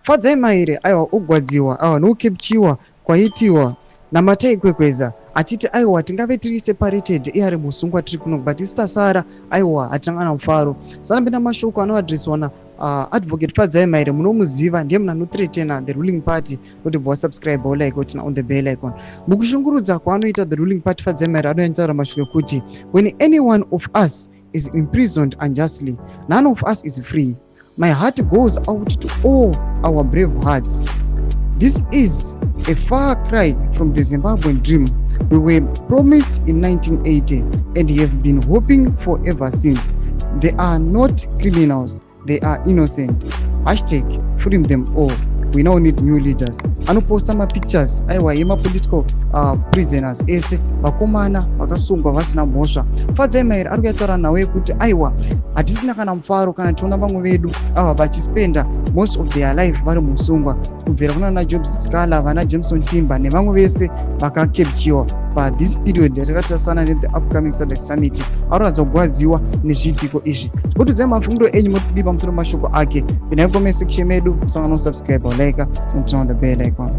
Fadzai Mahere aiwa ogwadziwa aiwa nokukepchiwa kwaitiwa naMatai Kwekweza achiti aiwa tingave tiri separated iye ari musungwa tiri kuno but isu tasara aiwa hatina kana mufaro. Sanapinda mashoko anoadresiwa na Advocate Fadzai Mahere, munomuziva, ndiye munhu anothreatena the ruling party kuti bva wasubscribe wolike wotina on the bell icon. Mukushungurudza kwaanoita the ruling party, Fadzai Mahere anotaura mashoko ekuti when any one of us is imprisoned unjustly, none of us is free. My heart goes out to all our brave hearts. This is a far cry from the Zimbabwean dream we were promised in 1980 and have been hoping for ever since. They are not criminals, they are innocent. #FreeThemAll. We now need new leaders. Anoposta mapictures aiwa emapolitical prisoners ese, vakomana vakasungwa vasina mhosva. Fadzai Mahere ari kuyataura nawo yekuti aiwa hatisina kana mufaro kana tiona vamwe vedu ava vachispenda most of their life vari musungwa, kubvira kuna vana Job Sikhala, vana Jameson Timba nevamwe vese vakakepchiwa pathis period yatakatarisana nethe upcoming SADC summit. Aroratidza kugwadziwa nezviitiko izvi. Kutudzai mafungiro enyu, motidii pamusoro mashoko ake? Pinai comment section medu, musangano subscribe, like, turn on the bell icon.